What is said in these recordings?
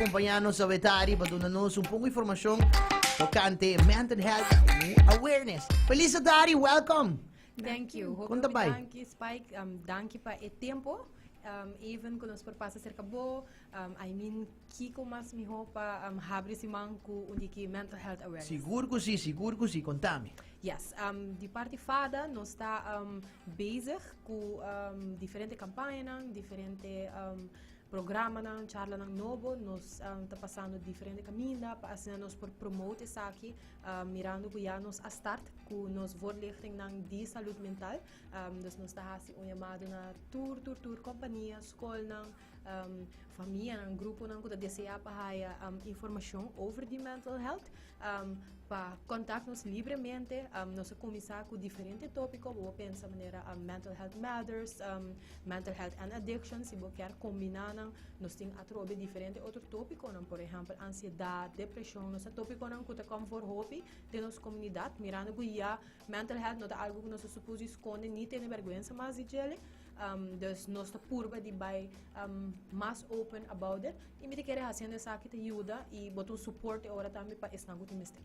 Acompaña nos awe tardi pa duna nos un poco informacion tocante mental health awareness. Feliz tardi, welcome. Thank you. Hopi, Con ta hopi bai? danki, Spike. Danki pa e tempo. Even cu nos por pasa cerca bo. I mean, kico mas miho pa habri siman cu un diki mental health awareness. Sigur cu si, sigur cu si. Contami. Yes. Di parti FADA nos ta bezig cu diferente campañanan, diferente programanan, charlanan nobo. Nos ta pasando diferente caminda pa asina nos por promote esaki, mirando cu ya nos a start cu nos voorlichtingnan di salud mental. Dus nos ta haci un yamado na tur, tur, tur compania, scolnan, famianan, gruponan cu ta desea pa haya informacion over di mental health, pa contact nos libremente. Nos a cuminsa cu diferente topico, bo por pensa manera mental health matters, mental health and addiction, si bo kier combina nan. Nos tin atrobe diferente otro topiconan, por ehempel ansiedad, depresion. Nos ta topiconan cu ta come voor hopi den nos comunidad, mirando cu ya mental health no ta algo cu nos ta supos di sconde ni tene berguensa mas di djele. Dus nos ta purba di bai mas open about it. Y mi ta kere haciendo esaki ta yuda y bo ta un support e ora tambe pa esnan cu tin mester.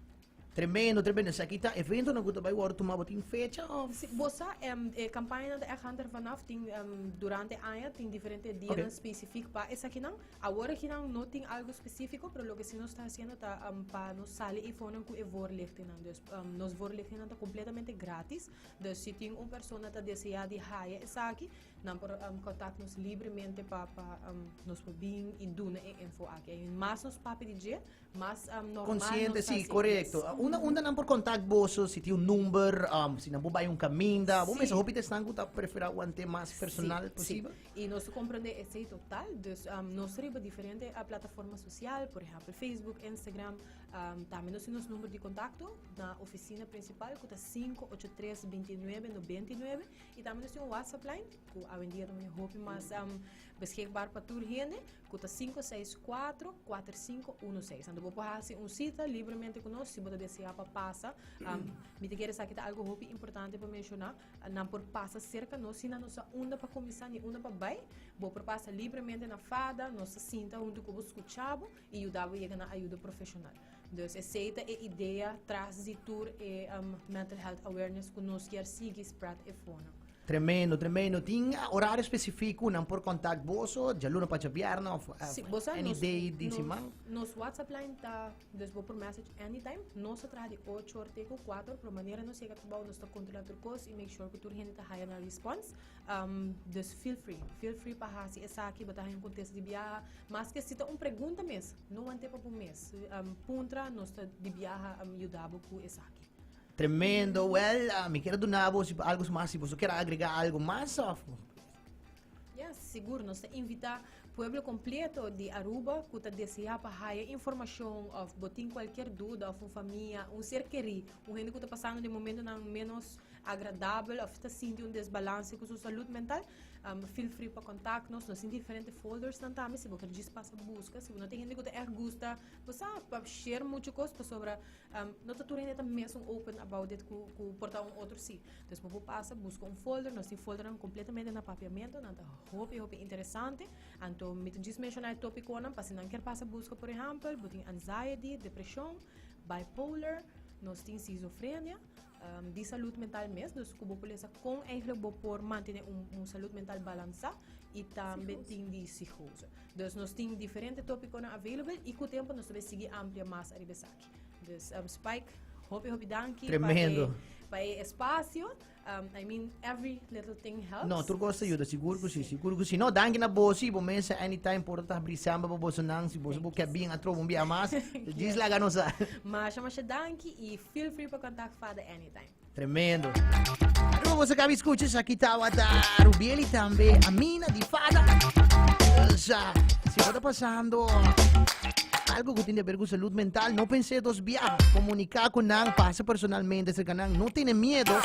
Tremendo, tremendo. Esaki ta eventonan cu ta bay wordo tuma, bo tin fecha of? Si, bo sa, e campañanan ta echt hangt er vanaf. Tin, durante aña tin diferente dianan specific pa esakinan. Awor akinan no tin algo specifico, pero loke si nos ta haciendo ta pa nos sali eyfonan cu e voorlichtingnan. Dus, nos voorlichtingnan ta completamente gratis. Dus si tin un persona ta desea di haya esaki, nan por contact nos libremente pa pa nos por bin y duna e info aki. Y mas nos papia di dje, mas normal Consciente, nos ta si, haci. correcto. Yes. Unda nan por contact boso, si tin un number, si nan por bay un caminda. Bo mester hopi ta esnan cu ta prefera wante mas personal posibel. Si. Y nos ta comprende esey total. Dus nos ta riba diferente plataforma social, por ehempel Facebook, Instagram. Tambe nos tin nos number di contacto na oficina principal cu ta 583 29 99 y tambe nos tin un WhatsApp line cu awendia ta mane hopi mas beschikbaar pa tur hende cu ta 564 4516. Anto bo por haci un cita libremente cu nos si bo ta desea pa pasa. Mi ta kere esaki ta algo hopi importante pa menciona. Nan por pasa cerca nos si nan no sa unda pa cuminsa ni unda pa bay. Bo por pasa libremente na fada, nos ta sinta hunto cu bo, scucha bo y yuda bo yega na ayudo profesional. Dus esey ta e idea tras di tur e mental health awareness cu nos kier sigui spread e fonan. Tremendo, tremendo. Tin horario specifico cu nan por contact boso? Djaluna pa djabièrnè of Sí, bo sa any nos, day di nos, siman? nos WhatsApp line ta, dus bo por message anytime. Nos ta traha di ocho or te cu cuatro or, pero manera nos yega trabou nos ta controla tur cos y make sure cu tur hende ta haya nan response. Dus feel free, feel free pa hasi esaki, bo ta haña un kontesta di biaha. Maske si ta un pregunta mes, no want'é pa bo mes. Puntra, nos ta di biaha yuda bo ku esaki. Tremendo, well, mi kier a duna bo si algo mas, si boso kier a agrega algo mas of? Yes, sigur, nos ta invita pueblo completo di Aruba cu ta desea pa haya informacion of bo tin cualkier duda of un famia, un ser keri, un hende cu ta pasando den momentonan menos agradabel of ta sinti un desbalance cu su salud mental, feel free pa contact nos. Nos tin diferente folders nan tambe si bo ker djis pasa busca. Si bo no tin hende cu ta echt gusta, bo sa, pa share mucho cos pasobra no ta tur hende ta mesun open about it cu cu por ta un otro si. Dus bo por pasa busca un folder. Nos tin foldernan completamente na papiamento, nan ta hopi hopi interesante. Anto mi ta djis menciona e topiconan pa si nan kier pasa busca, por ehempel, bo tin anxiety, depresion, bipolar, nos tin schizofrenia. Di salud mental mes, dus ku bo por lesa kon eigenlijk bo por mantene un salud mental balansa y tambe tin di psicose. Dus nos tin diferente topiconan available y ku tempo nos ta bay sigui amplia mas ariba esaki. Dus Spike, hopi hopi danki Tremendo. pa e espacio. I mean, every little thing helps. No, tur cos ta yuda, sigur cu si, sigur cu si. No, danki na bo si, bo mesa anytime por ta habri samba pa bosonan, si boso bo ke bin atrobe un bia mas, djis laga nos sa. Masha, masha danki y feel free pa contact Fada anytime. Tremendo. Aruba boso acaba di scucha esaki tabata Rubiel y tambe Amina di Fada. Sa, si bo ta pasando algo cu tin di haber cu salud mental, no pensé dos biaha. Comunica cu nan, pasa personalmente cerca nan, no tene miedo.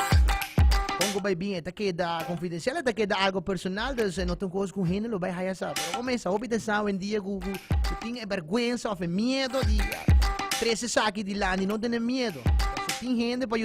Con cu bay bin, e ta keda confidencial, e ta keda algo personal, dus no ta un cos cu hende lo bay haya sa. Pero bo mesa hopi ta sa hoy-en-dia cu tin e berguensa of e miedo di trece esaki dilanti, no tene miedo. So tin hende pa yuda.